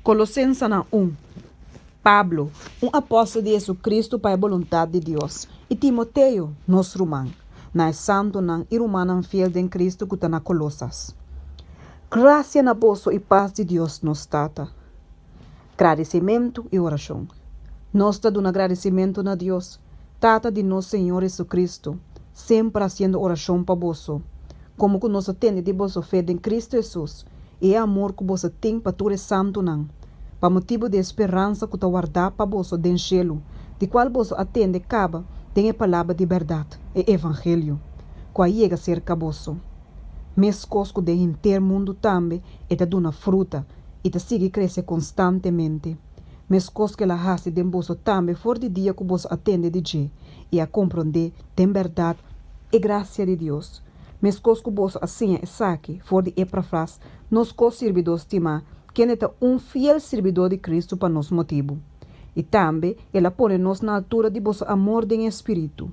Kolosensenan un, Pablo, un apòstel di Hesu-Kristu pa e boluntat di Dios, i Timoteo, nos ruman, na e santunan i rumannan fiel den Kristu ku ta na Kolosas. Grasia na boso i pas di Dios nos Tata. Gradisimentu i orashon. Nos ta duna gradisimentu na Dios, Tata di nos Señor Hesu-Kristu, semper hasiendo orashon pa boso, komo ku nos a tende di boso fe den Kristu Hesus i e amor ku boso tin pa tur e santunan, pa motibu di e speransa ku ta wardá pa boso den shelu, di kual boso a tende kaba den e palabra di bèrdat, e evangelio, ku a yega serka boso. Meskos ku den henter mundu tambe e ta duna fruta i ta sigui krese konstantemente, meskos ku el a hasi den boso tambe for di dia ku boso a tende di dje i a komprondé den bèrdat e grasia di Dios. Meskos ku boso a siña esaki for di Eprafras, nos ko-sirbidó stimá, kende ta un fiel sirbidó di Kristu pa nos motibu. I tambe el a pone nos na altura di boso amor den e spiritu.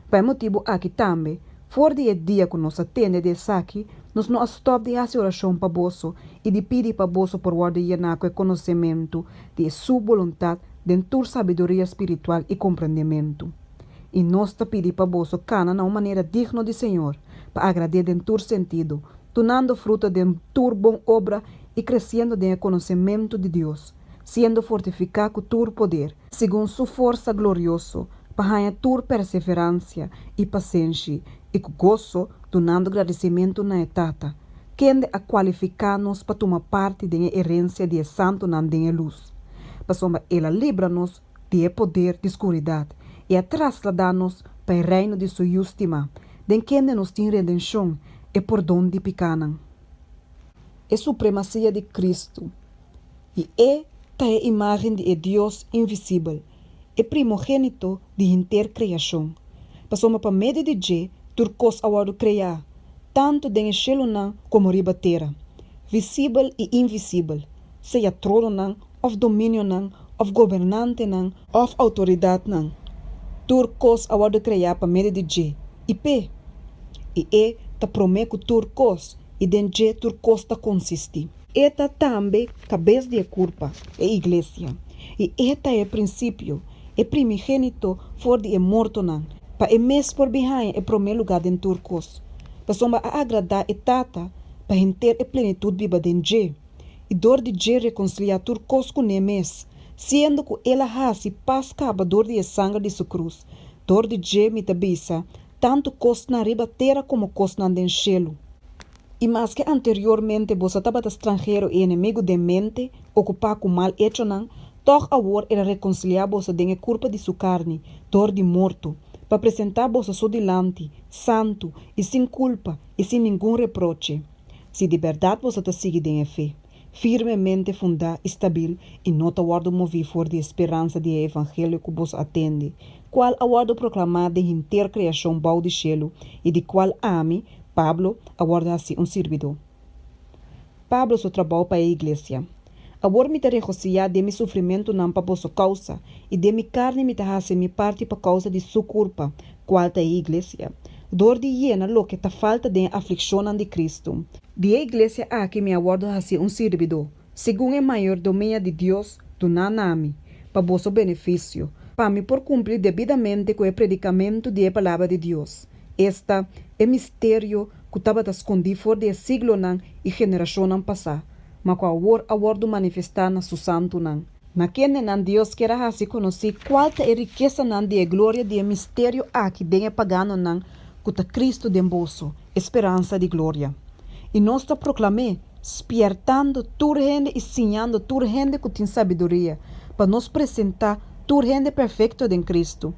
Pa e motibu aki tambe, for di e dia ku nos a tende di esaki, nos no a stòp di hasi orashon pa boso i di pidi pa boso por wòrdu yená ku e konosementu di e su boluntat den tur sabiduria spiritual i komprendementu. I nos ta pidi pa boso kana na un manera digno di Señor, pa agrad'é den tur sentido, dunando fruta den tur bon obra i kresiendo den e konosementu di Dios, siendo fortifiká ku tur poder, segun Su forsa glorioso, pa haña tur perseveransia i pasenshi, i ku goso dunando gradisimentu na e Tata, kende a kualifiká nos pa tuma parti den e herensia di e santunan den e lus, pasobra El a libra nos di e poder di skuridat i a trasladá nos pa e Reino di Su Yu stimá, den kende nos tin redenshon, e pordon di pikánan. E supremasia di Kristu. I E ta e imágen di e Dios invisibel, e primogénito di henter kreashon. Pasobra pa medio di dje tur kos a wòrdu kreá, tantu den e shelunan komo riba tera, visibel i invisibel, sea trononan òf dominionan òf gobernantenan òf outoridatnan, tur kos a wòrdu kreá pa medio di dje i p'e. I e ta promé ku tur kos, i den dje tur kos ta konsistí. E ta tambe kabes di e kurpa, e iglesia, i e ta e prinsipio, e primigénito for di e mortonan, pa e mes por bin haña e promé lugá den tur kos. Pasobra a agradá e Tata pa henter e plenitut biba den dje, i dor di dje rekonsiliá tur kos kuné mes, siendo ku el a hasi pas kaba dor di e sanger di su krus. Dor di dje mi ta bisa, tantu kosnan riba tera komo kosnan den shelu. I maske anteriormente boso tabata stranhero i enemigu den mente, okupá ku mal echonan, tòg awor el a rekonsiliá boso den e kurpa di su karni, dor di morto, pa presentá boso su dilanti, santu, i sin kulpa, i sin ningun reproche. Si di bèrdat boso ta sigui den e fe, firmemente fundá i stabil i no ta wòrdu moví for di e speransa di e evangelio ku boso a tende, kual a wòrdu proklamá den henter kreashon bou di shelu i di kual ami, Pablo, a wòrdu hasí un sirbidó. Pablo su trabou pa e iglesia. Awor mi ta regosihá den mi sufrimentunan pa boso kousa, i den mi karni mi ta hasi mi parti pa kousa di su kurpa, kual ta e iglesia, dor di yena loke ta falta den e aflikshonnan di Kristu. Di e iglesia aki mi a wòrdu hasí un sirbidó, segun e mayordomia di Dios duná na mi, pa boso benefisio, pa mi por kumpli debidamente ku e predikamentu di e palabra di Dios, esta, e misterio ku tabata skondí for di e siglonan i generashonnan pasá, ma ku awor a wòrdu manifestá na su santunan. Na kendenan Dios kier a hasi konosí kual ta e rikesanan di e gloria di e misterio aki den e paganonan ku ta Kristu den boso, e speransa di gloria. I nos ta proklam'é, spièrtando tur hende i siñando tur hende ku tin sabiduria, pa nos presentá tur hende perfekto den Kristu.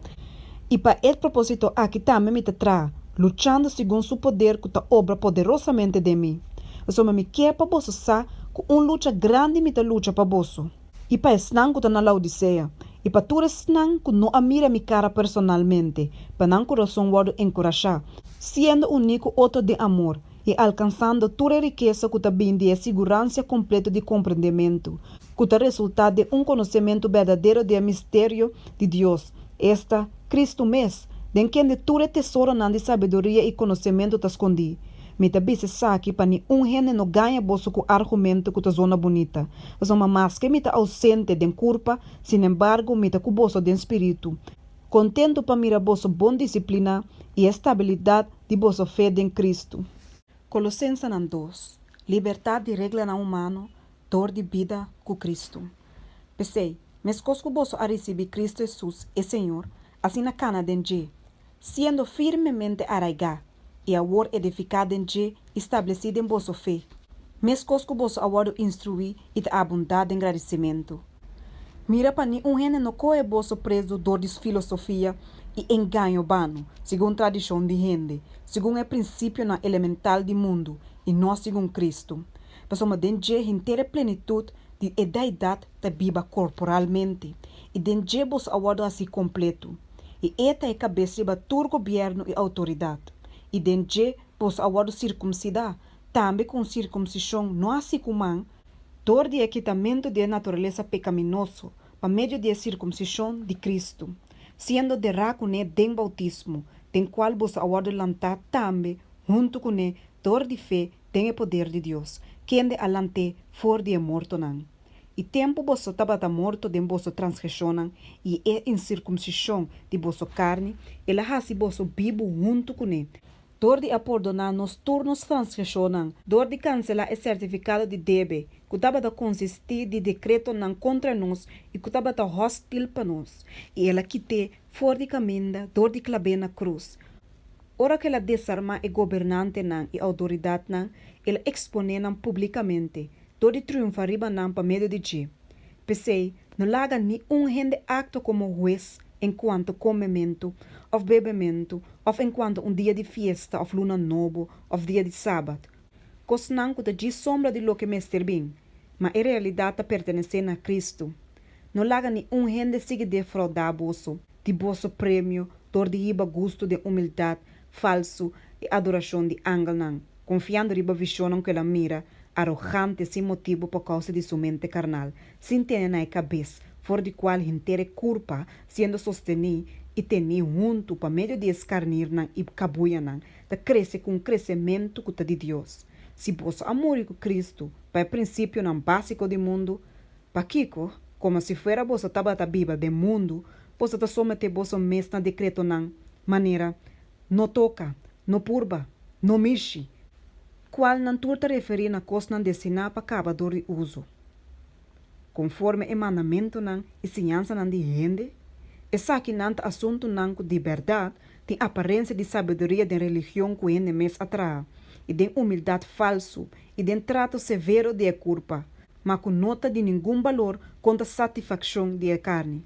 I pa e propósito aki tambe mi ta traha, luchando segun su poder ku ta obra poderosamente den mi. Pasobra mi kier pa boso sa ku un lucha grandi mi ta lucha pa boso, i pa esnan ku ta na Laodisea, i pa tur esnan ku no a mira mi kara personalmente, pa nan kurason wòrdu enkurashá, siendo uní ku otro den amor, i alkansando tur e rikesa ku ta bini di e siguransia kompleto di komprendementu, ku ta resultá den un konosementu berdadero di e misterio di Dios, esta, Kristu mes, den kende tur e tesoronan di sabiduria i konosementu ta skondí. Mi ta bisa esaki pa ni un hende no gaña boso ku argumento ku ta zona bunita. Pasobra maske mi ta ousente den kurpa, sinembargo mi ta ku boso den spiritu, kontentu pa mira boso bon disipliná i e stabilidat di boso fe den Kristu. Kolosensenan dos, Libertat di reglanan humano dor di bida ku Kristu. P'esei, meskos ku boso a risibí Kristu Hesus, e Señor, asina kana den dje, siendo firmemente araigá i awor edifiká den dje i stablesí den boso fe, meskos ku boso a wòrdu instruí i ta abundá den gradisimentu. Mira pa ni un hende no kohe boso prezu dor di filosofia i engaño bano, segun tradishon di hende, segun e prinsipionan elemental di mundu, i no segun Kristu. Pasobra den dje henter e plenitut di e Deidat ta biba korporalmente, i den dje boso a wòrdu hasí kompletu. I E ta e kabes riba tur gobièrnu i outoridat. I den dje boso a wòrdu sirkumsidá, tambe ku un sirkumsishon no hasí ku man, dor di e kitamentu di e naturalesa pekaminoso pa medio di e sirkumsishon di Kristu, siendo derá kuné den boutismo, den kual boso a wòrdu lantá tambe huntu kuné dor di fe den e poder di Dios, kende a lant'é for di e mortonan. I tempu boso tabata morto den boso transgreshonnan i e insirkumsishon di boso karni, el a hasi boso bibu huntu kuné, dor di a pordoná nos tur nos transgreshonnan, dor di kanselá e sertifikado di debe ku tabata konsistí di dekretonan kontra nos i ku tabata hostil pa nos, i el a kit'é for di kaminda dor di klab'é na krus. Ora ku el a desarmá e gobernantenan i outoridatnan, el a eksponé nan públikamente, dor di triunfá riba nan pa medio di dje. P'esei, no laga ni un hende aktua komo hues enkuanto komementu òf bebementu òf enkuanto un dia di fiesta òf luna nobo òf dia di sabat, kosnan ku ta djis sombra di loke mester bin, ma e realidat ta pertenesé na Kristu. No laga ni un hende sigui defraudá boso di boso premio dor di hiba gustu den humildat falsu i adorashon di angelnan, konfiando riba vishonnan ku el a mira, arogante sin motibu pa kousa di su mente karnal, sin tene na e kabes, for di kual henter e kurpa, siendo sostení i tení huntu pa medio di e skarnirnan i kabuyanan, ta krese ku un kresementu ku ta di Dios. Si boso a muri ku Kristu pa e prinsipionan básiko di mundu, pakiko, komo si fuera boso tabata biba den mundu, boso ta someté boso mes na dekretonan manera, No toka, no purba, no mishi, kualnan tur ta referí na kosnan destiná pa kaba dor di uso, konforme e mandamentunan i siñansanan di hende? Esakinan ta asuntunan ku di bèrdat tin aparensia di sabiduria den religion ku hende mes a traha, i den humildat falsu, i den trato severo di e kurpa, ma ku no ta di ningun balor kontra satisfakshon di e karni.